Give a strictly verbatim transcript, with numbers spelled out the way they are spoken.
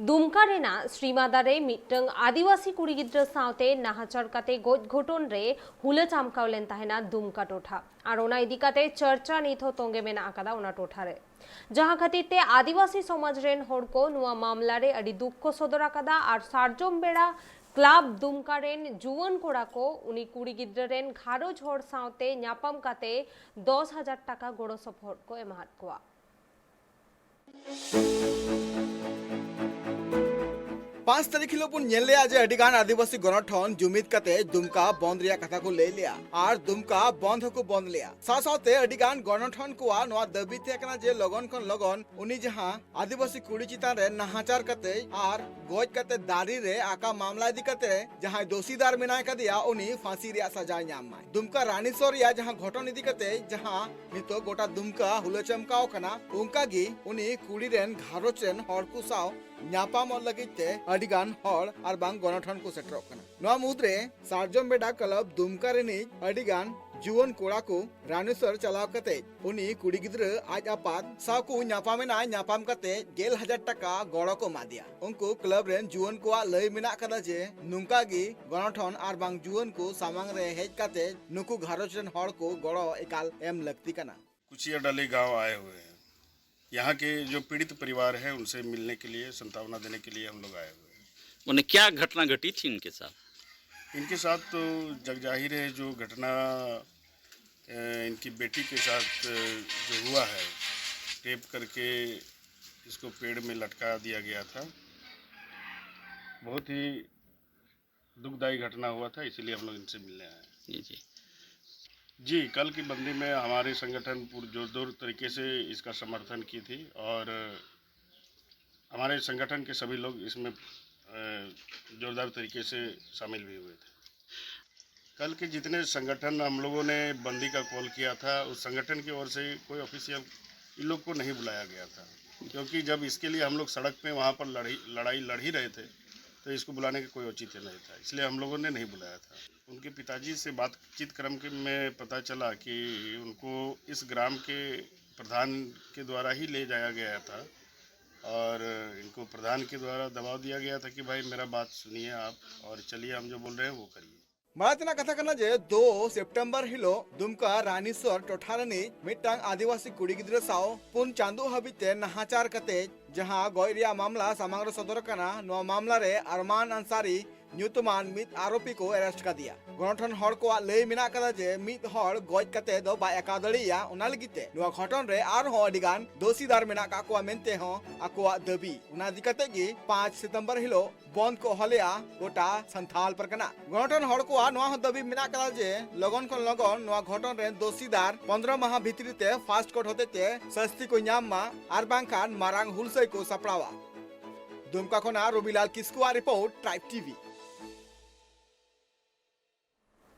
ᱫᱩᱢᱠᱟ ᱨᱮᱱᱟᱜ ᱥᱨᱤᱢᱟᱫᱟ ᱨᱮ ᱢᱤᱫᱴᱟᱝ ᱟᱹᱫᱤᱵᱟᱹᱥᱤ ᱠᱩᱲᱤ ᱜᱤᱫᱽᱨᱟᱹ ᱥᱟᱶᱛᱮ ᱱᱟᱦᱟᱪᱟᱨ ᱠᱟᱛᱮ ᱜᱚᱡ ᱜᱷᱚᱴᱚᱱ ᱨᱮ ᱦᱩᱞᱟᱹ ᱪᱟᱢᱠᱟᱣ ᱞᱮᱱ ᱛᱟᱦᱮᱱᱟ ᱫᱩᱢᱠᱟ ᱴᱚᱴᱷᱟ᱾ ᱟᱨ ᱚᱱᱟ ᱤᱫᱤ ᱠᱟᱛᱮ ᱪᱟᱨᱪᱟ ᱱᱤᱛ ᱦᱚᱸ ᱛᱚᱸᱜᱮ ᱢᱮᱱᱟᱜ ᱟᱠᱟᱫᱟ ᱚᱱᱟ ᱴᱚᱴᱷᱟ ᱨᱮ, ᱡᱟᱦᱟᱸ ᱠᱷᱟᱹᱛᱤᱨ ᱛᱮ ᱟᱹᱫᱤᱵᱟᱹᱥᱤ ᱥᱚᱢᱟᱡᱽ ᱨᱮᱱ ᱦᱚᱲ ᱠᱚ ᱱᱚᱣᱟ ᱢᱟᱢᱞᱟ ᱨᱮ ᱟᱹᱰᱤ ᱫᱩᱠ ᱠᱚ ᱥᱚᱫᱚᱨ ᱟᱠᱟᱫᱟ᱾ ᱟᱨ ᱥᱟᱨᱡᱚᱢ ᱵᱮᱲᱟ ᱠᱞᱟᱵᱽ ᱫᱩᱢᱠᱟ ᱨᱮᱱ ᱡᱩᱣᱟᱹᱱ ᱠᱚᱲᱟ ᱠᱚ ᱩᱱᱤ ᱠᱩᱲᱤ ᱜᱤᱫᱽᱨᱟᱹ ᱨᱮᱱ ᱜᱷᱟᱨᱚᱸᱡᱽ ᱦᱚᱲ ᱥᱟᱶᱛᱮ ᱧᱟᱯᱟᱢ ᱠᱟᱛᱮ ᱫᱚᱥ ᱦᱟᱡᱟᱨ ᱴᱟᱠᱟ ᱜᱚᱲᱚ ᱥᱚᱯᱚᱦᱚᱫ ᱠᱚ ᱮᱢᱟᱦᱟᱫ ᱠᱚᱣᱟ᱾ ᱯᱟᱸᱪ ᱛᱟᱹᱨᱤᱠᱷ ᱦᱤᱞᱳᱜ ᱵᱚᱱ ᱧᱮᱞ ᱞᱮᱜᱼᱟ ᱡᱮ ᱟᱹᱰᱤ ᱜᱟᱱ ᱟᱹᱫᱤᱵᱟᱹᱥᱤ ᱜᱚᱱᱚᱴᱷᱚᱱ ᱡᱩᱢᱤᱫ ᱠᱟᱛᱮ ᱫᱩᱢᱠᱟ ᱵᱚᱱᱫ ᱨᱮᱭᱟᱜ ᱠᱟᱛᱷᱟ ᱠᱚ ᱞᱟᱹᱭ ᱞᱮᱜᱼᱟ ᱟᱨ ᱫᱩᱢᱠᱟ ᱵᱚᱱᱫ ᱦᱚᱸᱠᱚ ᱵᱚᱱᱫ ᱞᱮᱜᱼᱟ᱾ ᱥᱟᱶ ᱥᱟᱶᱛᱮ ᱟᱹᱰᱤ ᱜᱟᱱ ᱜᱚᱱᱚᱴᱷᱚᱱ ᱠᱚᱣᱟᱜ ᱱᱚᱣᱟ ᱫᱟᱹᱵᱤ ᱛᱟᱦᱮᱸ ᱠᱟᱱᱟ ᱡᱮ ᱞᱚᱜᱚᱱ ᱠᱷᱚᱱ ᱞᱚᱜᱚᱱ ᱩᱱᱤ ᱡᱟᱦᱟᱸ ᱟᱹᱫᱤᱵᱟᱹᱥᱤ ᱠᱩᱲᱤ ᱪᱮᱛᱟᱱ ᱨᱮ ᱱᱟᱦᱟᱪᱟᱨ ᱠᱟᱛᱮ ᱟᱨ ᱜᱚᱡ ᱠᱟᱛᱮ ᱫᱟᱨᱤ ᱨᱮ ᱟᱠᱟ ᱢᱟᱢᱞᱟ ᱤᱫᱤ ᱠᱟᱛᱮ ᱡᱟᱦᱟᱸᱭ ᱫᱳᱥᱤᱫᱟᱨ ᱢᱮᱱᱟᱭ ᱠᱟᱫᱮᱭᱟ ᱩᱱᱤ ᱯᱷᱟᱸᱥᱤ ᱨᱮᱭᱟᱜ ᱥᱟᱡᱟᱭ ᱧᱟᱢ ᱢᱟᱭ᱾ ᱫᱩᱢᱠᱟ ᱨᱟᱱᱤᱥᱚᱨ ᱨᱮᱭᱟᱜ ᱡᱟᱦᱟᱸ ᱜᱷᱚᱴᱚᱱ ᱤᱫᱤ ᱠᱟᱛᱮ ᱡᱟᱦᱟᱸ ᱱᱤᱛᱚᱜ ᱜᱚᱴᱟ ᱫᱩᱢᱠᱟ ᱦᱩᱞᱟᱹ ᱪᱟᱢᱠᱟᱣ ᱠᱟᱱᱟ, ᱚᱱᱠᱟ ᱜᱮ ᱩᱱᱤ ᱠᱩᱲᱤ ᱨᱮᱱ ᱜᱷᱟᱨᱚᱸᱡᱽ ᱨᱮᱱ ᱦᱚᱲ ᱠᱚ ᱥᱟᱶ ᱧᱟᱯᱟᱢᱚᱜ ᱞᱟᱹᱜᱤᱫ ᱛᱮ ᱟᱹᱰᱤ ᱜᱟᱱ ᱦᱚᱲ ᱟᱨ ᱵᱟᱝ ᱜᱚᱱᱚᱴᱷᱚᱱ ᱠᱚ ᱥᱮᱴᱮᱨᱚᱜ ᱠᱟᱱᱟ᱾ ᱱᱚᱣᱟ ᱢᱩᱫᱽᱨᱮ ᱥᱟᱨᱡᱚᱢ ᱵᱮᱰᱟ ᱠᱞᱟᱵᱽ ᱫᱩᱢᱠᱟ ᱨᱤᱱᱤᱡ ᱟᱹᱰᱤ ᱜᱟᱱ ᱡᱩᱣᱟᱹᱱ ᱠᱚᱲᱟ ᱠᱚ ᱨᱟᱱᱤᱥᱚᱨ ᱪᱟᱞᱟᱣ ᱠᱟᱛᱮ ᱩᱱᱤ ᱠᱩᱲᱤ ᱜᱤᱫᱽᱨᱟᱹ ᱟᱡ ᱟᱯᱟᱛ ᱥᱟᱶ ᱠᱚ ᱧᱟᱯᱟᱢ ᱮᱱᱟ᱾ ᱧᱟᱯᱟᱢ ᱠᱟᱛᱮ ᱜᱮᱞ ᱦᱟᱡᱟᱨ ᱴᱟᱠᱟ ᱜᱚᱲᱚ ᱠᱚ ᱮᱢᱟ ᱫᱮᱭᱟ᱾ ᱩᱱᱠᱩ ᱠᱞᱟᱵᱽ ᱨᱮᱱ ᱡᱩᱣᱟᱹᱱ ᱠᱚᱣᱟᱜ ᱞᱟᱹᱭ ᱢᱮᱱᱟᱜ ᱠᱟᱫᱟ ᱡᱮ ᱱᱚᱝᱠᱟ ᱜᱮ ᱜᱚᱱᱚᱴᱷᱚᱱ ᱟᱨ ᱵᱟᱝ ᱡᱩᱣᱟᱹᱱ ᱠᱚ ᱥᱟᱢᱟᱝ ᱨᱮ ᱦᱮᱡ ᱠᱟᱛᱮ ᱱᱩᱠᱩ ᱜᱷᱟᱨᱚᱸᱡᱽ ᱨᱮᱱ ᱦᱚᱲ ᱠᱚ ᱜᱚᱲᱚ ᱮᱠᱟᱞ ᱮᱢ ᱞᱟᱹᱠᱛᱤ ᱠᱟᱱᱟ᱾ कुचिया डाली गांव आए हुए हैं। यहाँ के जो पीड़ित परिवार है, उनसे मिलने के लिए, सांत्वना देने के लिए हम लोग आए हुए हैं। उन्हें क्या घटना घटी थी इनके साथ? इनके साथ तो जग जाहिर है, जो घटना, अ, इनकी बेटी के साथ, अ, जो हुआ है, रेप करके इसको पेड़ में लटका दिया गया था। बहुत ही दुखदायी घटना हुआ था, इसीलिए हम लोग इनसे मिलने आए हैं। जी, जी। जी, कल की बंदी में हमारे संगठन पूरे जोरदार तरीके से इसका समर्थन की थी और हमारे संगठन के सभी लोग इसमें, अ, जोरदार तरीके से शामिल भी हुए थे। कल के जितने संगठन हम लोगों ने बंदी का कॉल किया था, उस संगठन की ओर से कोई ऑफिशियल इन लोग को नहीं बुलाया गया था, क्योंकि जब इसके लिए हम लोग सड़क पे वहाँ पर लड़ी, लड़ाई लड़ ही रहे थे, तो इसको बुलाने का कोई औचित्य नहीं था, इसलिए हम लोगों ने नहीं बुलाया था। उनके पिताजी से बातचीत क्रम के में पता चला कि उनको इस ग्राम के प्रधान के द्वारा ही ले जाया गया था और इनको प्रधान के द्वारा दबाव दिया गया था कि भाई, मेरा बात सुनिए आप, और चलिए, हम जो बोल रहे हैं, वो करिए। ᱢᱟᱲᱟᱝ ᱛᱮᱱᱟᱜ ᱠᱟᱛᱷᱟ ᱠᱟᱱᱟ ᱡᱮ, ᱫᱩ ᱥᱮᱯᱴᱮᱢᱵᱚᱨ ᱦᱤᱞᱳᱜ ᱫᱩᱢᱠᱟ ᱨᱟᱱᱤᱥᱚᱨ ᱴᱚᱴᱷᱟ ᱨᱤᱱᱤᱡ ᱢᱤᱫᱴᱟᱝ ᱟᱹᱫᱤᱵᱟᱹᱥᱤ ᱠᱩᱲᱤ ᱜᱤᱫᱽᱨᱟᱹ ᱥᱟᱶ ᱯᱩᱱ ᱪᱟᱸᱫᱳ ᱦᱟᱹᱵᱤᱡ ᱛᱮ ᱱᱟᱦᱟᱪᱟᱨ ᱠᱟᱛᱮ ᱡᱟᱦᱟᱸ ᱜᱚᱡ ᱨᱮᱭᱟᱜ ᱢᱟᱢᱞᱟ ᱥᱟᱢᱟᱝ ᱨᱮ ᱥᱚᱫᱚᱨ ᱟᱠᱟᱱᱟ, ᱱᱚᱣᱟ ᱢᱟᱢᱞᱟ ᱨᱮ ᱟᱨᱢᱟᱱ ᱟᱱᱥᱟᱨᱤ ᱧᱩᱛᱩᱢᱟᱱ ᱢᱤᱫ ᱟᱨᱳᱯᱤ ᱠᱚ ᱮᱨᱮᱥᱴ ᱠᱟᱫᱮᱭᱟ᱾ ᱜᱚᱱᱚᱴᱷᱚᱱ ᱦᱚᱲ ᱠᱚᱣᱟᱜ ᱞᱟᱹᱭ ᱢᱮᱱᱟᱜ ᱠᱟᱫᱟ ᱡᱮ, ᱢᱤᱫ ᱦᱚᱲ ᱜᱚᱡ ᱠᱟᱛᱮ ᱫᱚ ᱵᱟᱭ ᱟᱠᱟᱣ ᱫᱟᱲᱮᱭᱟᱜᱼᱟ, ᱚᱱᱟ ᱞᱟᱹᱜᱤᱫ ᱛᱮ ᱱᱚᱣᱟ ᱜᱷᱚᱴᱚᱱ ᱨᱮ ᱟᱨᱦᱚᱸ ᱟᱹᱰᱤ ᱜᱟᱱ ᱫᱳᱥᱤᱫᱟᱨ ᱢᱮᱱᱟᱜ ᱠᱟᱜ ᱠᱚᱣᱟ ᱢᱮᱱᱛᱮ ᱦᱚᱸ ᱟᱠᱚᱣᱟᱜ ᱫᱟᱹᱵᱤ᱾ ᱚᱱᱟ ᱤᱫᱤ ᱠᱟᱛᱮ ᱜᱮ ᱯᱟᱸᱪ ᱥᱤᱛᱚᱢᱵᱚᱨ ᱦᱤᱞᱳᱜ ᱵᱚᱱᱫ ᱠᱚ ᱦᱚᱦᱚ ᱞᱮᱜᱼᱟ ᱜᱚᱴᱟ ᱥᱟᱱᱛᱷᱟᱞ ᱯᱟᱨᱜᱟᱱᱟ᱾ ᱜᱚᱱᱚᱴᱷᱚᱱ ᱦᱚᱲ ᱠᱚᱣᱟᱜ ᱱᱚᱣᱟ ᱦᱚᱸ ᱫᱟᱹᱵᱤ ᱢᱮᱱᱟᱜ ᱠᱟᱫᱟ ᱡᱮ, ᱞᱚᱜᱚᱱ ᱠᱷᱚᱱ ᱞᱚᱜᱚᱱ ᱱᱚᱣᱟ ᱜᱷᱚᱴᱚᱱ ᱨᱮᱱ ᱫᱳᱥᱤᱫᱟᱨ ᱯᱚᱱᱫᱽᱨᱚ ᱢᱟᱦᱟ ᱵᱷᱤᱛᱨᱤ ᱛᱮ ᱯᱷᱟᱥᱴ ᱠᱳᱨᱴ ᱦᱚᱛᱮᱛᱮ ᱥᱟᱹᱥᱛᱤ ᱠᱚ ᱧᱟᱢ ᱢᱟ, ᱟᱨ ᱵᱟᱝᱠᱷᱟᱱ ᱢᱟᱨᱟᱝ ᱦᱩᱞᱥᱟᱹᱭ ᱠᱚ ᱥᱟᱯᱲᱟᱣᱟ᱾ ᱫᱩᱢᱠᱟ ᱠᱷᱚᱱᱟᱜ ᱨᱚᱵᱤᱞᱟᱞ ᱠᱤᱥᱠᱩᱣᱟᱜ ᱨᱤᱯᱳᱨᱴ, ᱴᱨᱟᱭᱤᱵᱽ ᱴᱤᱵᱷᱤ᱾